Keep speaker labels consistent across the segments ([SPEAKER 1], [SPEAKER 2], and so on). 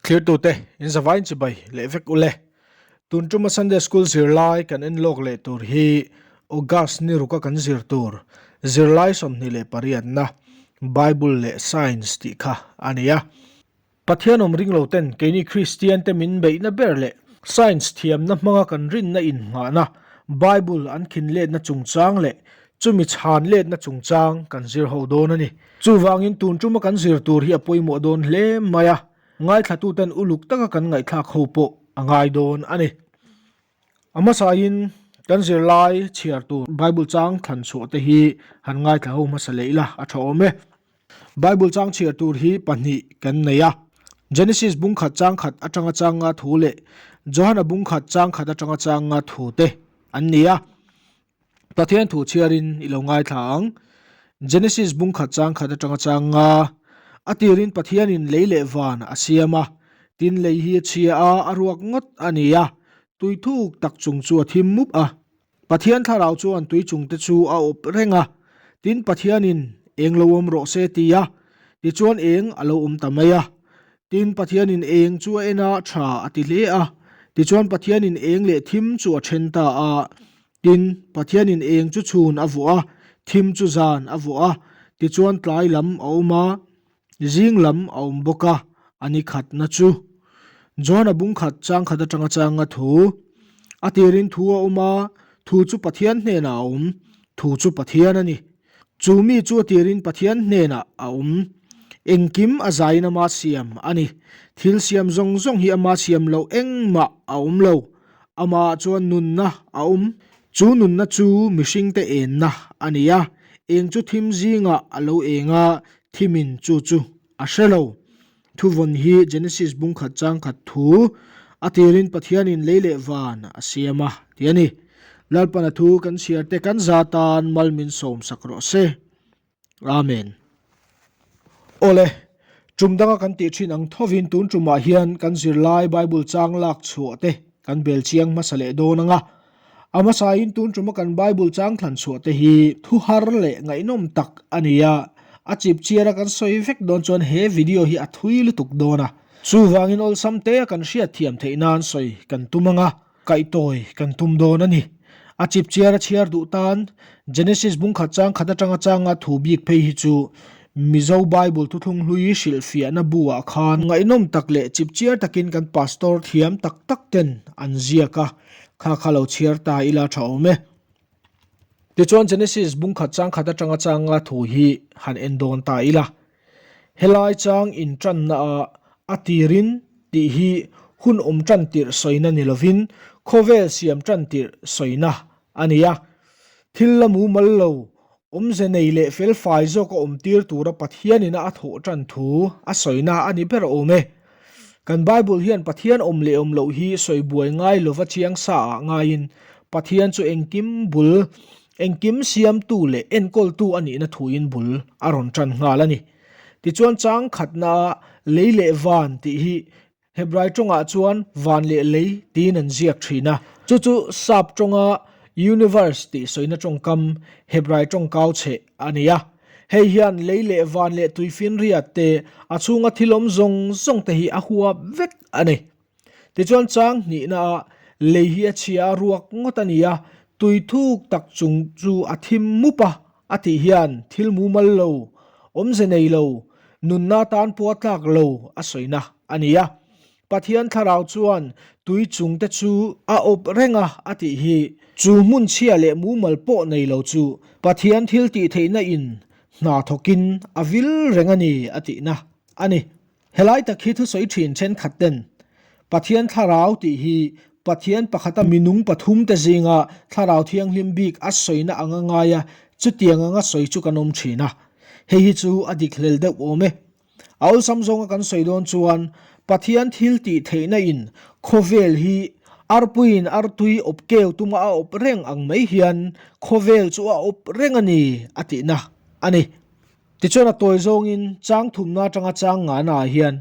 [SPEAKER 1] Thlirtute, in zavain chibai leh vek ule. Tun tuma Sunday School zirlai kan en lawk leh tur hi August ni ruka kan zir tur zirlai 28na Bible leh Science tih kha a ni a. Pathian awm ring lo ten keini Kristian te min beihna ber leh Science thiamna hmanga kan rinna innghahna Bible an khin letna chungchang leh chumi chhan letna chungchang kan zir ho dawn a ni. Chuvangin tun tuma kan zir tur hi a pawimawh dawn hle mai a, ngaithlatuten uluk taka kan ngaihthlak ho pawh a ngai dawn a ni. A hmasain kan zirlai chhiar tur Bible chang thlan chhuah te hi han ngaithla ho hmasa leh ila a tha awm e. Bible chang chhiar tur hi pahnih kan nei a, Genesis bung khat chang khat atanga chang nga thu leh Johana bung khat chang khat atanga chang nga thu te an ni a. Pathian thu chhiarin i lo ngaithla ang. Genesis bung khat chang khat atanga chang nga, A tirin Pathianin lei leh van a siam a, tin lei hi a chhia a, a ruak ngawt a ni a, tui thuk tak chung chu a thim mup a. Pathian thlarau chuan tui chungte chu a awp reng a, tin Pathianin eng lo awm rawh se ti a, tichuan eng a lo awm ta mai a. Tin Pathianin eng chu a en a, tha a ti hle a, tichuan Pathianin eng leh thim chu a then ta a. Tin, Pathianin eng chu chhun a vuah a, thim chu zan a vuah a, tichuan tlai lam a awm a, zing lam a awm bawk a, a ni khatna chu. John-a bung khat chang khat atanga changa thu, A tirin thu a awm a, thu chu Pathian hnenah a awm, thu chu Pathian a ni. Chu mi chu a tirin Pathian hnenah a awm. Engkim a zaiin ama siam a ni. Thil siam zawng zawng hi ama siam loh engmah a awm lo. Amah chuan nunna a awm. Chu nunna chu mihringte enna a ni a, eng chu thim zingah a lo eng a, thimin chu chu a hre lo. Thuvawn hi Genesis bung khat chang khat thu, a tirin Pathianin lei leh van a siam a, ti a ni. Lalpana thu kan chhiar te kan za tan mal min sawm sak rawh se. Amen. Awle, tum danga kan tih thin ang thovin tun tumah hian kan zirlai Bible chang lak chhuah te kan bel chiang hmasa leh dawn anga. A hmasain tun tuma kan Bible chang thlan chhuah te hi thu har leh ngaihnawm tak a ni a, a chip chiara kan sawi vek dawn chuan he video hi a thui lutuk dawn a. Chuvangin awlsam te a kan hriat thiam theih nan sawi kan tum anga, kaihtawi kan tum dawn a ni. A chip chiara chhiar duh tan Genesis bungkhat chang khat atanga changa thu bik phei hi chu Mizo Bible thuthlung hlui hrilhfiahna bu ah khan ngaihnawm tak leh chip chiar takin kan pastor thiam tak tak ten an ziak a, Kha kha lo chhiar ta ila tha awm e. Tichuan Genesis bung khat chang khat atanga changa thu hi han en dawn ta ila. Helai chang intanna a a tirin tih hi hun awm tan tirh sawina ni lovin khawvel siam tan tirh sawina a ni a. Thil la mumal lo Awmze nei leh felfai zawk a awmtir tura Pathianina a thawh tan thu a sawina a ni ber awm e. Kan Bible hian Pathian awm leh awm loh hi sawi buai ngai lova chiang sa ah ngaiin Pathian chu engkim bul, engkim siamtu leh enkawltu a nihna thuin bul a rawn tan nghal a ni. Tichuan chang khatna ah lei leh van tih hi Hebrai tawngah chuan van leh lei tiin an ziak thin a, chu chu Sap tawnga universe tih sawina tawngkam Hebrai tawngkau chheh a ni a. Hei hian lei leh van leh tuifinriat te, a chhunga thil awm zawng zawng te hi a huap vek a ni. Tichuan chang hnihnaah lei hi a chhia a ruak ngawt a ni a, tui thuk tak chung chu a thim mup a, A tih hian thil mumal lo, awmze nei lo, nunna tan pawh a tlak lo a sawina a ni a. Pathian thlarau chuan tui chungte chu a awp reng a a tih hi. Chu hmun chhia leh mumal pawh nei lo chu Pathian thil tih theihna in hna thawkin a vil reng a ni a tihna a ni. Helai tak hi thusawi thin thenkhat ten Pathian thlarau tih hi Pathian pakhata minung pathumte zinga thlarau thianghlim bik a sawina anga ngai a, chutiang anga sawi chu kan awm thin a. Hei hi chu a dik hlel deuh awm e. A awlsam zawnga kan sawi dawn chuan Pathian thil tih theihna in khawvel hi arpuiin artui awp keu tuma a awp reng ang mai hian khawvel chu a awp reng a ni a tihna a ni. Tichuan a tawi zawngin chang thumna atanga chang ngana ah hian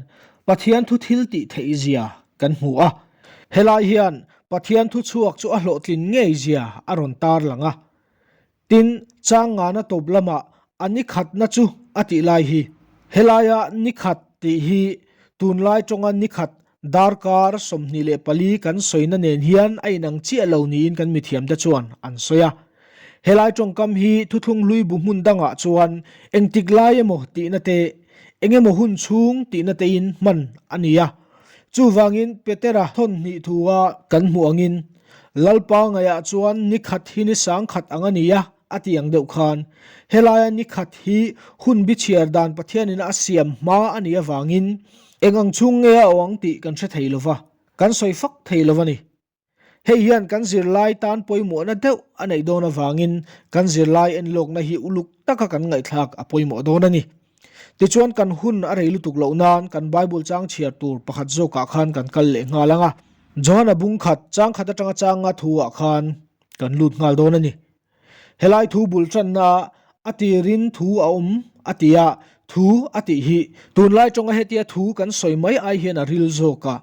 [SPEAKER 1] Pathian thu thil tih theih zia kan hmu a. Helai hian Pathian thu chhuak chu a hlawhtlin ngei zia a rawn tar lang a. Tin, chang ngana tawp lamah a ni khatna chu a tih lai hi. Helaia ni khat tih hi. Tunlai tawnga ni khat darkar 24 kan sawina nen hian a inang chiah lo niin kan mithiamte chuan an sawi a. Helai tawngkam hi thuthlung hlui bu hmun dangah chuan engtik lai emaw tihna te, engemaw hun chhung tihna tein hman a ni a. Chuvangin Petera thawn hnih thua kan hmuh angin Lalpa ngaihah chuan ni khat hi ni sang khat ang a ni a, a ti ang deuh khan helaia ni khat hi hun bi chhiar dan Pathianin a siam hma a nih avangin eng ang chhung nge a awh ang tih kan hre thei lova, kan sawi fak thei lo a ni. Hei hian kan zirlai tan pawimawhna deuh a neih dawn avangin kan zirlai enlawkna hi uluk taka kan ngaihthlak a pawimawh dawn a ni. Tichuan kan hun a rei lutuk loh nan kan Bible chang chhiar tur pakhat zawkah khan kan kal leh nghal ang a. Johana bung khat chang khat atanga changa thu ah khan kan lut nghal dawn a ni. Helai thu bul tanna a tirin thu a awm a ti a, thu a tih hi tunlai tawnga hetia thu kan sawi mai ai hian a ril zawk a.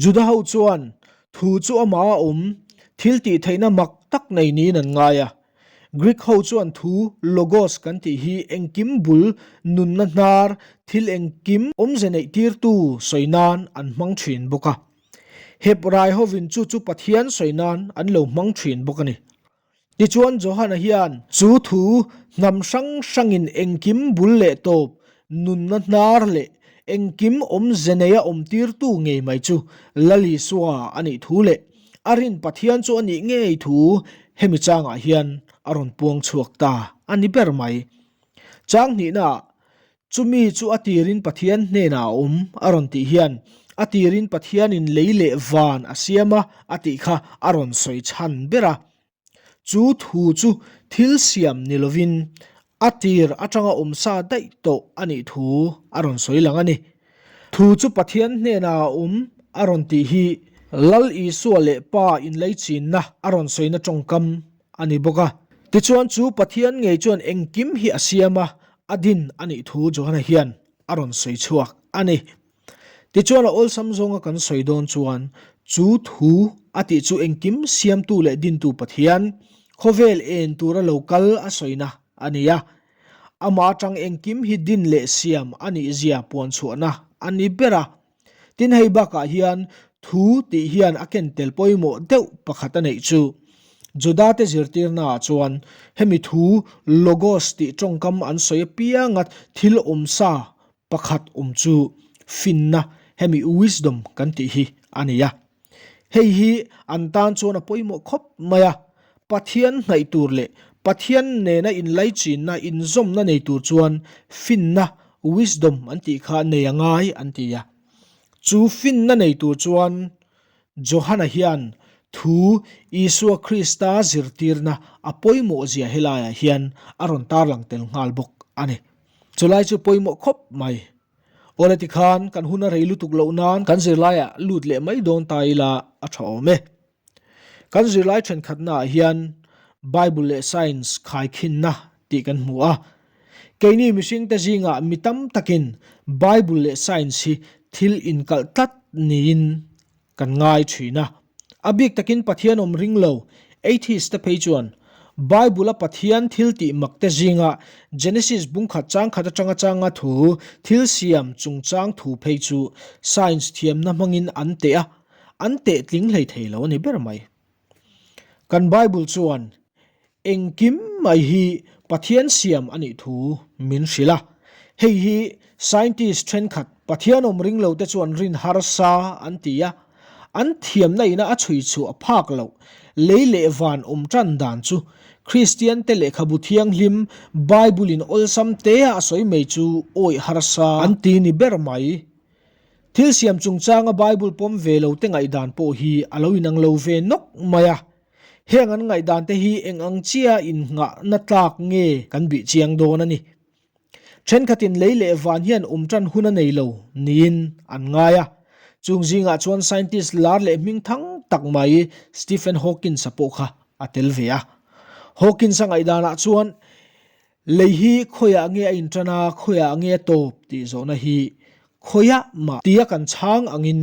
[SPEAKER 1] Juda ho chuan thu chu amah a awm, thil tih theihna mak tak nei niin an ngai a. Greek ho chuan thu logos kan tih hi engkim bul, nunna hnar, thil engkim awmze neih tirtu sawi nan an hmang thin bawk a. Hebrai hovin chu chu Pathian sawi nan an lo hmang thin bawk a ni. Tichuan Johana hian chu thu hnam hrang hrangin engkim bul leh tawp, nunna hnar leh engkim awmze neia awmtirtu ngei mai chu Lal Isua a nih thu leh a rin Pathian chu a nih ngei thu hemi changah hian a rawn puang chhuak ta a ni ber mai. Chang hnihnaah Chumi chu a tirin Pathian hnenah a awm a rawn tih hian a tirin Pathianin lei leh van a siam a a tih kha a rawn sawi chhan ber a. Chu thu chu thil siam ni lovin a tir atanga awm sa daih tawh a nih thu a rawn sawi lang a ni. Thu chu Pathian hnenah a awm a rawn tih hi Lal Isua leh Pa inleichinna a rawn sawina tawngkam a ni bawk a. Tichuan chu Pathian ngei chuan engkim hi a siam a, a din a nih thu Johana hian a rawn sawi chhuak a ni. Tichuan a awlsam zawnga kan sawi dawn chuan chu thu a tih chu engkim siamtu leh dintu Pathian, khawvel en tura lo kal a sawina a ni a. Amah atang engkim hi din leh siam a nih zia puan chhuahna a ni ber a. Tin hei bakah hian thu tih hian a ken tel pawimawh deuh pakhat a neih chu. Juda-te zirtirnaah chuan hemi thu logos tih tawngkam an sawi apianga thil awmsa pakhat awm chu finna hemi wisdom kan tih hi a ni a. Hei hi an tan chuan a pawimawh khawp mai a, Pathian hnaih tur leh Pathian nena inlaichinna, inzawmna nei tur chuan finna, wisdom, an tih kha nei a ngai an ti a. Chu finna nei tur chuan Johana hian thu Isua Krista zirtirna a pawimawhzia helaiah hian a rawn tarlang tel nghal bawk a ni. Chulai chu pawimawh khawp mai. Awle tikhan kan hun a rei lutuk loh nan kan zirlaiah lut leh mai dawn ta ila a tha awm e. Kan zirlai thenkhatnaah hian Bible leh Science khaikhinna tih kan hmu a. Keini mihringte zingah mi tam takin Bible leh Science hi thil inkalh tlat niin kan ngai thin a. A bik takin Pathian awm ring lo, atheist te phei chuan Bible-a Pathian thil tih mak te zinga Genesis bungkhat changkhat atanga changa thu thil siam chungchang thu phei chu science thiamna hmangin an teh a, an teh tling hlei thei lo a ni ber mai. Kan Bible chuan engkim mai hi Pathian siam a nih thu min hrilh a, hei hi scientist thenkhat Pathian awm ring lo te chuan rin harsa an ti a, an thiamna ina a chhui chhuah phak loh lei leh van awm tan dan chu Kristian te lehkhabu thianghlim Bible in awlsam tea a sawi mai chu awih harsa an ti ni ber mai. Thil siam chungchanga Bible pawm ve lo te ngaihdan pawh hi a lo inang lo ve nawk mai a. Heng an ngaihdan te hi eng ang chia innghahna tlak nge kan bih chiang dawn a ni. Thenkhatin lei leh van hian awm tan hun a nei lo niin an ngai a. Chung zingah chuan scientist lar leh hming thang tak mai Stephen Hawkins-a pawh kha a tel ve a. Hawkins-a ngaihdanah chuan Lei hi khawiah nge a inṭan a, khawiah nge a tawp tih zawhna hi khawiah mah tia kan chhang angin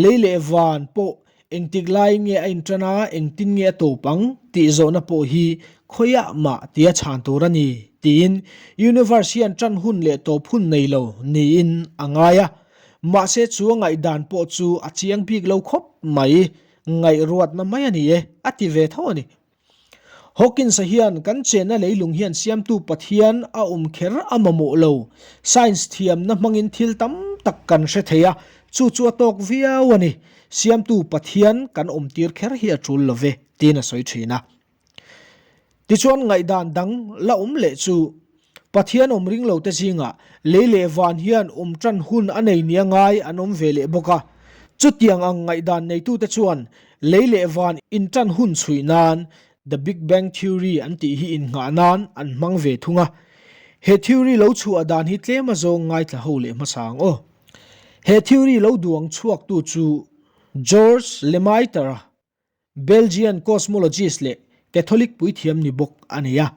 [SPEAKER 1] lei leh van pawh engtik laiin nge a inṭan a, engtin nge a tawp ang tih zawhna pawh hi khawiah mah tia chhan tur a ni tiin universe hian ṭan hun leh tawp hun nei lo niin a ngai a. Mahse chu a ngaihdan pawh chu a chiang bik lo khawp mai, ngaihruatna mai a ni e, a ti ve tho a ni. Hawkins-a hian kan chenna leilung hian siamtu Pathian a awm kher a mamawh lo. Science thiamna hmangin thil tam tak kan hre thei a, chu chu a tawk viau a ni. Siamtu Pathian kan awmtir kher hi a tul lo ve, tiin a sawi thin a. Tichuan ngaihdan dang la awm leh chu Pathian awm ring lo te zingah lei leh van hian awm tan hun a nei nia ngai an awm ve leh bawk a. Chutiang ang ngaihdan neitute chuan lei leh van intan hun chhui nan The Big Bang Theory an tih hi innghah nan an hmang ve thung a. He theory lo chhuah dan hi tlem azawng ngaithla ho leh hmasa ang aw. He theory lo duang chhuaktu chu George Lemaitre-a Belgian cosmologist leh Catholic puithiam ni bawk a ni a.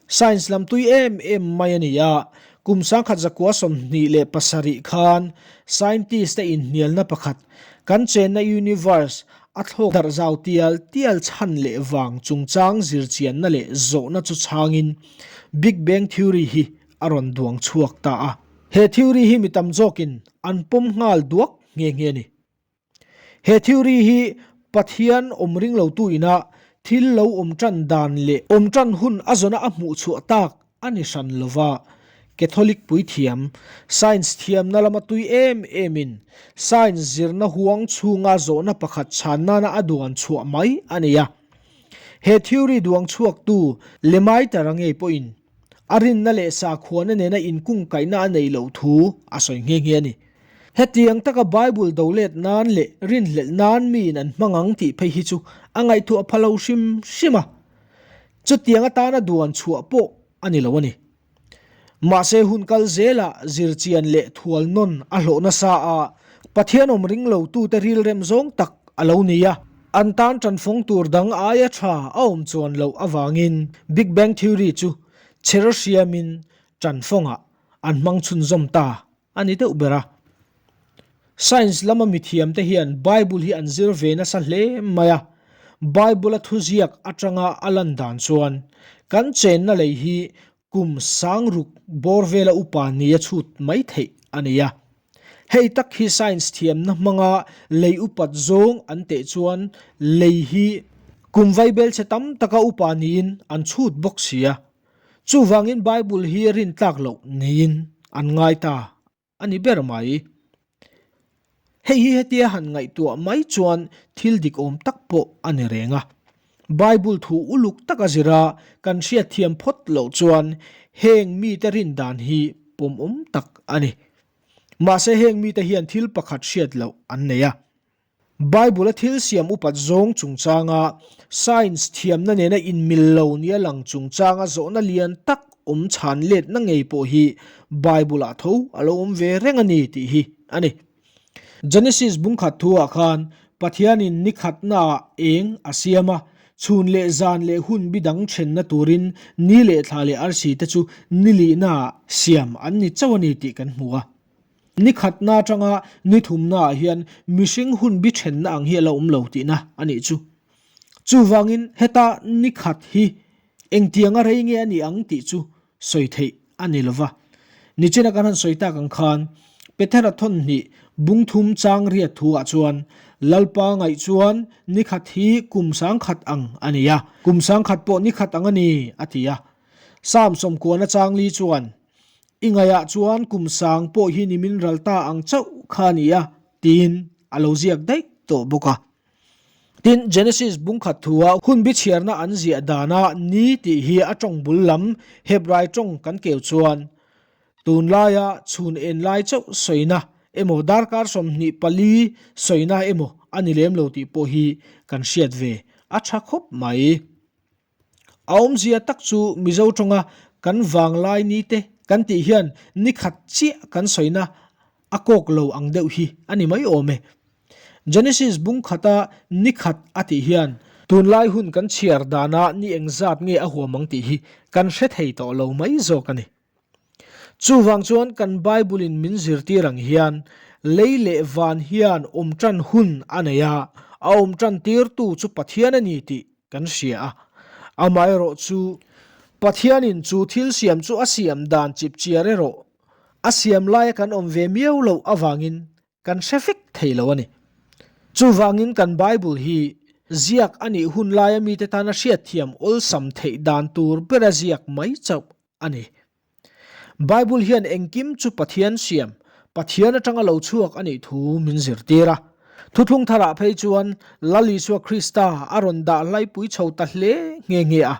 [SPEAKER 1] Science lam tui em em mai a ni a, kum 1927 khan scientist te inhnialna pakhat kan chenna universe a thlawk darh zau tial tial chhan leh vang chungchang zirchianna leh zawhna chu chhangin Big Bang Theory hi a rawn duang chhuak ta a. He theory hi mi tam zawkin an pawm nghal duak nghe nghe a ni. He theory hi Pathian awm ring lotu ina thil lo awm tan dan leh awm tan hun a zawna a hmuh chhuah tak a ni hran lova. Catholic puithiam, science thiamna lama tui em emin science zirna huang chhunga zawhna pakhat chhan nana a duan chhuah mai a ni a. He theory duang chhuaktu Lemaitre-a ngei pawhin A rinna leh sakhuana nena inkungkaihna a neih loh thu a sawi nghe nghe a ni. Hetiang taka Bible do let nan leh rinhlelh nan miin an hmang ang tih phei hi chu a ngaihtuah pha lo hrim hrim a, chutiang atana duan chhuah pawh a ni lo a ni. Mahse hun kal zelah zirchian leh thual nawn a hlawh nasa a, Pathian awm ring lotute rilrem zawng tak a lo ni a. An tan ṭanfawng tur dang aia ṭha a awm chuan loh avangin Big Bang Theory chu chher hriamin ṭanfawngah an hmang chhunzawm ta a ni deuh ber a. Science lama mithiamte hian Bible hi an zir ve nasa hle mai a, Bible-a thuziak aṭanga a lan dan chuan kan chenna lei hi Kum sangruk bawr vela upa nia chhut mai theih a nei a. Hei tak hi science thiamna hmanga lei upat zawng an teh chuan lei hi kum vaibelchhe tam taka upa niin an chhut bawk si a. Chuvangin Bible hi rintlak loh niin an ngai ta. A ni ber mai. Hei hi hetia han ngaihtuah mai chuan thil dik awm tak pawh a ni reng a. Bible thu uluk taka zira kan hriatthiam phawt loh chuan heng mite rin dan hi pawmawm tak a ni. Mahse heng mite hian thil pakhat hriat loh an nei a. Bible-a thil siam upat zawng chungchanga science thiamna nena inmil lo nia lang chungchanga zawhna lian tak awm chhan letna ngei pawh hi Bible-ah tho a lo awm ve reng a ni tih hi a ni. Genesis bungkhat thu-ah khan Pathianin ni khatnaah eng a siam a, chhun leh zan leh hun bi dang thenna turin ni leh thla leh arsi te chu ni lihnaah siam an ni chauh a ni tih kan hmu a. Ni khatna atanga ni thumnaah hian mihring hun bi thenna ang hi a la awm lo tihna a nih chu. Chuvangin heta ni khat hi engtianga rei nge a nih ang tih chu sawi theih a ni lova. Nichina kan han sawi tak ang khan Petera thawnhnih bungthum chang riat thuah chuan Lalpa ngaih chuan ni khat hi kum sangkhat ang a ni a, kum sangkhat pawh ni khat ang a ni a ti a. Psalm sawmkuana chang li chuan I ngaihah chuan kum sang pawh hi nimin ral ta ang chauh kha a ni a, tiin a lo ziak daih tawh bawk a. Tin, Genesis bungkhat thua hun bichhiarna an ziah dana ni tih hi a tawng bul lam Hebrai tawng kan keu chuan tunlaia chhun en lai chauh sawina emaw darkar 24 sawina emaw a ni lem lo tih pawh hi kan hriat ve a tha khawp mai. A awmzia tak chu Mizo tawnga kan vanglai ni te kan tih hian ni khat chiah kan sawina a kawk lo ang deuh hi a ni mai awm e. Genesis bung khata ni khat a tih hian tunlai hun kan chhiar dana ni engzat nge a huam ang tih hi kan hre thei tawh lo mai zawk a ni. Chuvang chuan kan Bible-in min zirtir ang hian lei leh van hian awm tan hun a nei a, a awm tan tirtu chu Pathian a ni tih kan hria a. Amaherawh chu Pathianin chu thil siam chu a siam dan chipchiar erawh. A siam laia kan awm ve miau loh avangin kan hre vek thei lo a ni. Chuvangin kan Bible hi ziak a nih hun laia mite tana hriatthiam awlsam theih dan tur bera ziak mai chauh a ni. Bible hian engkim chu Pathian siam, Pathian atanga lo chhuak a nih thu min zirtir a. Thuthlung tharah phei chuan Lal Isua Krista a rawn dah hlaipui chho ta hle nghe nghe a.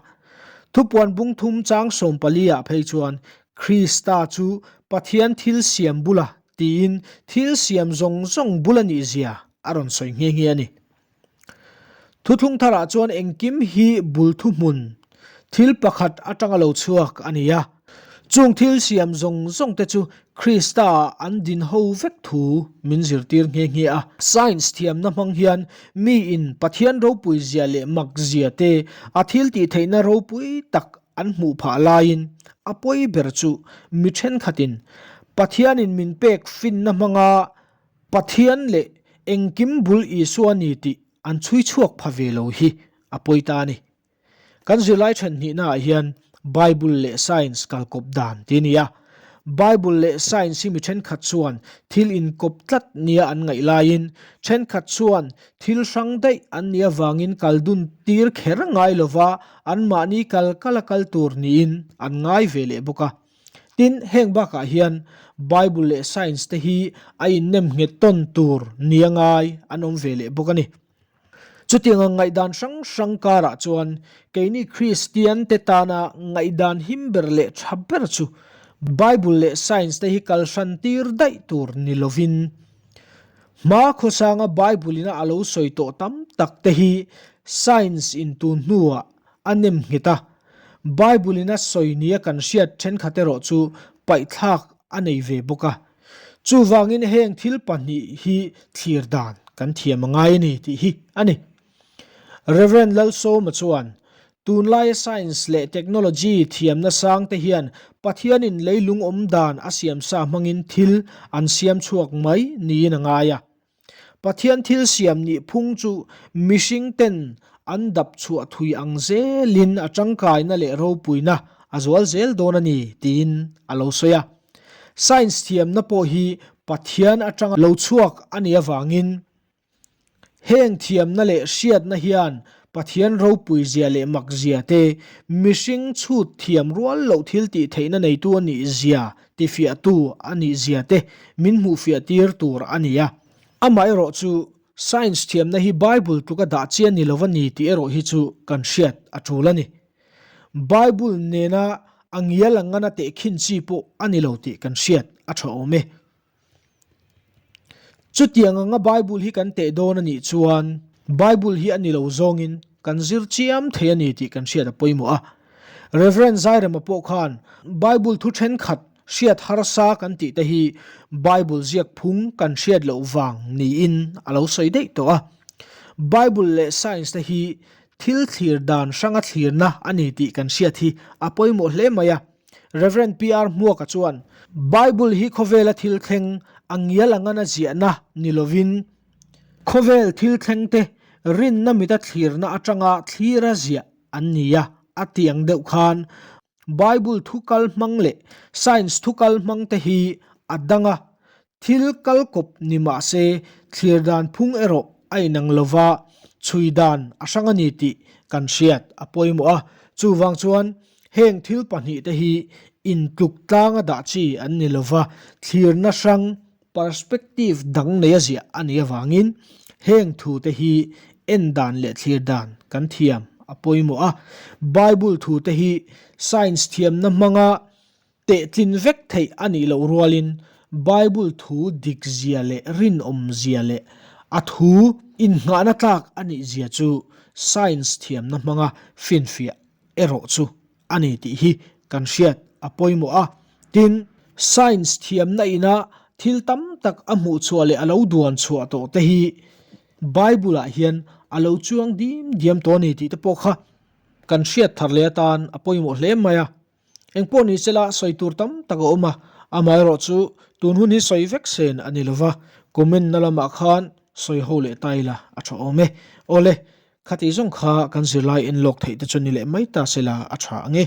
[SPEAKER 1] Thupuan bung thum chang 14 ah phei chuan Krista chu Pathian thil siam bula tiin thil siam zawng zawng bul a nih zia a rawn sawi nghe nghe a ni. Thuthlung tharah chuan engkim hi bul thuhmun, thil pakhat atanga lo chhuak a ni a. Chung thil siam zawng zawng te chu Krista-ah an din ho vek thu min zirtir nghe nghe a. Science thiamna hmang hian miin Pathian ropui zia leh mak zia te, a thil tih theihna ropui tak an hmuh phah laiin a pawi ber chu mi thenkhatin Pathianin min pek finna hmanga Pathian leh engkim bul Isua ni tih an chhui chhuak pha ve lo hi a pawi ta a ni. Kan zirlai then hnihnaah hian Bible leh Science kalkawp dan ti a ni a. Bible leh Science hi mi thenkhat chuan thil inkawp tlat nia an ngaih laiin thenkhat chuan thil hrang daih an nih avangin kal dun tir kher ngai lova anmahni kal kal a kal tur niin an ngai ve leh bawk a. Tin, heng bakah hian Bible leh Science te hi a innem nghet tawn tur nia ngai an awm ve leh bawk a ni. Chutiang ang ngaihdan hrang hrang karah chuan keini Kristian te tana ngaihdan him ber leh tha ber chu Bible leh Science te hi kal hran tir daih tur ni lovin hma khawsanga Bible ina a lo sawi tawh tam tak te hi Science in tun hnuah a nem nghet a, Bible in a sawi nia kan hriat thenkhat erawh chu paihthlak a nei ve bawk a. Chuvangin heng thil pahnih hi thlir dan kan thiam a ngai a ni tih hi a ni. Rev. Lalsawma chuan, Tunlaia science leh technology thiamna sang te hian Pathianin leilung awm dan a siamsa hmangin thil an siam chhuak mai niin a ngai a. Pathian thil siam nih phung chu mihring ten an dap chhuah thui ang zelin a tangkaina leh ropuina a zual zel dawn a ni tiin a lo sawi a. Science thiamna pawh hi Pathian atanga lo chhuak a nih avangin heng thiamna leh hriatna hian Pathian ropui zia leh mak zia te, mihring chhut thiam rual loh thil tih theihna neitu a nih zia tifiahtu a nih zia te min hmuhfiah tir tur a ni a. Amaherawh chu Science thiamna hi Bible tluka dah chian ni lova ni tih erawh hi chu kan hriat a tul a ni. Bible nena a ngial a ngana tehkhin chi pawh a ni lo tih kan hriat a tha awm e. Chutiang anga Bible hi kan teh dawn a nih chuan Bible hi a ni lo zawngin kan zir chiam thei a ni tih kan hriat a pawimawh a. Rev. Zairema pawh khan Bible thu thenkhat hriat harsa kan tih te hi Bible ziak phung kan hriat loh vang niin a lo sawi daih tawh a. Bible leh science te hi thil thlir dan hranga thlirna a ni tih kan hriat hi a pawimawh hle mai a. Rev. PR Hmuaka chuan, Bible hi khawvela thil thleng a ngial anga na ziahna ni lovin, khawvel thil thlengte rinna mita thlirna atanga thlira ziah an ni a, a ti ang deuh khan Bible thu kal hmang leh science thu kal hmangte hi a dang a, Thil kal kawp ni mah se thlir dan phung erawh a inang lo va, chhui dan a hrang a ni tih kan hriat a pawimawh a. Chuvang chuan heng thil pahnihte hi intluk tlanga dah chi an ni lo va, thlirna hrang, perspective, dang nei a ziah a nih avangin heng thute hi en dan leh thlir dan kan thiam a pawimawh a. Bible thute hi science thiamna hmanga Tehtlin vek theih a nih loh rualin Bible thu dikzia leh rinawmzia leh a thu innghahna tlak a nihzia chu science thiamna hmanga finfiah erawh chu a ni tih hi kan hriat a pawimawh a. Tin, science thiamna ina thil tam tak a hmuhchhuah leh a lo duan chhuah tawh te hi Bible-ah hian a lo chuang dim diam tawh a ni tih te pawh kha kan hriat thar leh atan a pawimawh hle mai a. Engpawh ni sela sawi tur tam tak a awm a, amaherawh chu tun hun hi sawi vek sen a ni lova, comment na lamah khan sawi ho leh ta ila a tha awm e. Awle, khati zawng kha kan zirlai en lawk theih te chu ni leh mai ta sela a tha ang e.